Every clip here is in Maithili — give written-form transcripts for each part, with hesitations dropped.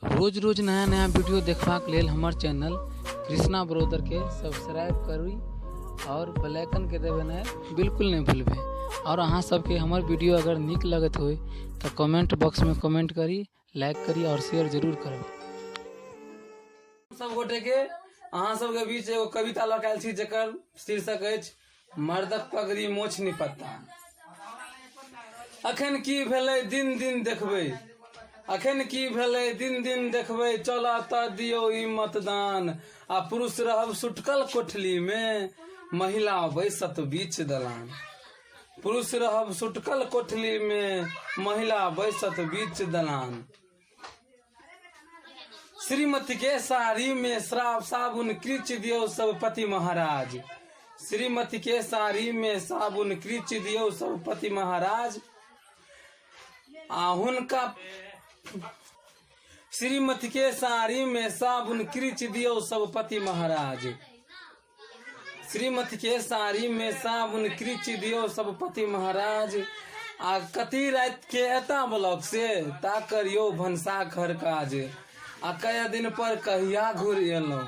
रोज रोज नया नया वीडियो देखबाक लेल हमर चैनल कृष्णा ब्रदरके सब्सक्राइब करू आओर बेल आइकनके दबेनाइ बिल्कुल नहि भूलबै। आओर अहाँ सबके हमर वीडियो अगर नीक लगैत होइ तऽ कमेंट बॉक्समे कमेंट करी, लाइक करी आओर शेयर जरूर करब। सब गोटे के अहाँ सबके बीच एगो कविता लऽ के आयल छी जकर शीर्षक अछि मर्दक पगड़ी मोछ निपत्ता। अखन की भेलै दिन दिन देखबै, अखन की भेलै दिन दिन देखबै, चलऽ तऽ दियौ ई मतदान। आ पुरुष रहब सुटकल कोठली में, महिला बैसत बीच दलान। पुरुष रहब सुटकल कोठली में, महिला बैसत बीच दलान। श्रीमती के साड़ी में श्राप साबुन क्रीच दियौ सब पति महाराज। श्रीमती के साड़ी में साबुन क्रीच दियौ सब पति महाराज। आ हुनका श्रीमती के साड़ी में साबुन क्रीच दियौ सब पति महाराज। श्रीमती के साड़ी में साबुन क्रीच दियौ सब पति महाराज। आ कति राति के एता ब्लॉक से ता करियौ भनसा घर काज। आ कए दिन पर कहिया घुर एलहुँ,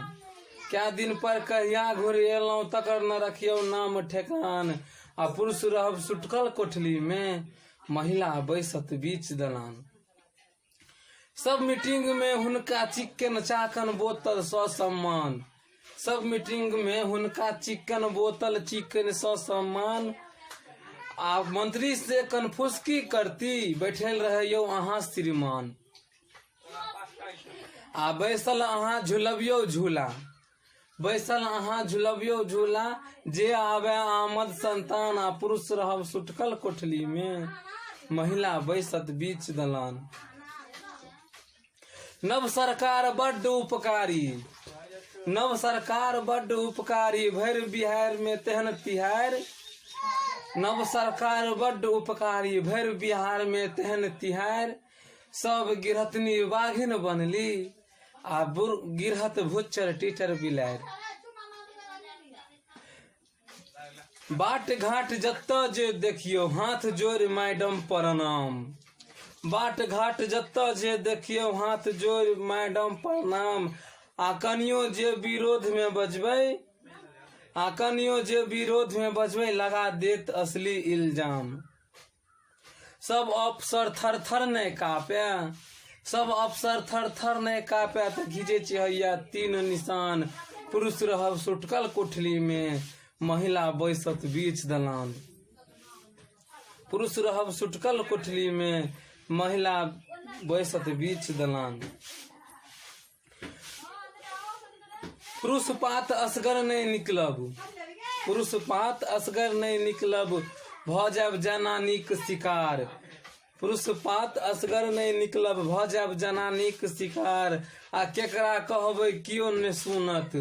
कए दिन पर कहिया घुर एलहुँ, तकर न रखियौ नाम ठेकान। आ पुरुष रहब सुटकल कोठली में, महिला बैसत बीच दलान। सब मीटिंग में हुनका चिकन चाकन बोतल ससम्मान। सब मीटिंग में हुनका चिकन बोतल चिकन ससम्मान। आ मंत्री से कन्फुसकी करती बैठल रहे यौ अहाँ श्रीमान। आ बैसल अहाँ झुलबियौ झूला, बैसल अहाँ झुलबियौ झूला, जे आबे आमद संतान। आ पुरुष रहब सुटकल कोठली में, महिला बैसत बीच दलान। नव सरकार बड्ड उपकारी, नव सरकार बड्ड उपकारी, भरि बिहार में तेहन तिहार। नव सरकार बड्ड उपकारी, भरि बिहार में तेहन तिहार। सब गिरहतनी बाघिन बनली आ गिरहत भुच्चर टीटर बिलारि। बाट घाट जतऽ जे देखियौ हाथ जोड़ि मैडम प्रणाम। बाट घाट जतऽ जे देखियौ हाथ जोड़ि मैडम प्रणाम। आ कनियो जे विरोध में बजबै, आ कनियो जे विरोध में बजबै, लगा देत असली इल्जाम। सब अफसर थर थर नहि कापे, सब अफसर थर थर नहि कापे, तऽ घीचै छी हैया तीन निशान। पुरुष रहब सुटकल कोठली में, महिला बैसत बीच दलान। पुरुष रहब सुटकल कोठली में, महिला बैसत बीच दलान। पुरुष पात असगर नहि निकलब, पुरुष पात असगर नहि निकलब, भऽ जायब जनानीक शिकार। पुरुष पात असगर नहि निकलब, भऽ जायब जनानीक शिकार। आ केकरा कहबै केओ नहि सुनत,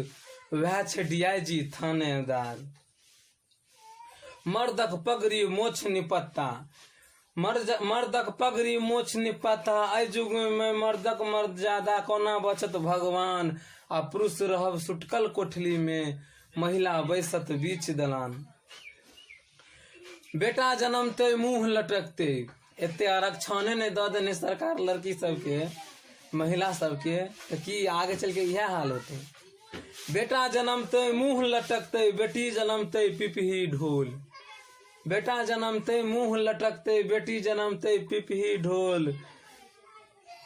वएह छै डी I जी थानेदार। मर्दक पगड़ी मोछ निपत्ता, मर्दक पगड़ी मोछ निपत्ता, एहि युग में मर्दक मर्यादा कोना बचत भगवान। आ पुरुष रहब सुटकल कोठली में, महिला बैसत बीच दलान। बेटा जनमते मुंह लटकते, एते आरक्षणे नहि दऽ देने सरकार लड़की सबके, महिला सबके, तऽ की आगे चलि के इएह हाल होतै। बेटा जनमतै मुँह लटकतै, बेटी जनमतै पिपही ढोल। बेटा जनमतै मुँह लटकतै, बेटी जनमतै पिपही ढोल।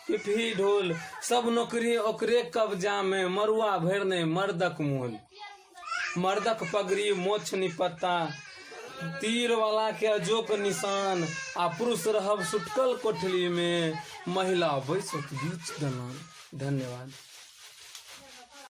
पिपही ढोल। सब नौकरी ओकरे कब्जा में, मरुआ भरि नहि मर्दक मोल। मर्दक पगड़ी मोछ निपत्ता, तीर वाला के अजोक निशान। आ पुरुष रहब सुटकल कोठली में, महिला बैसत बीच दलान। धन्यवाद।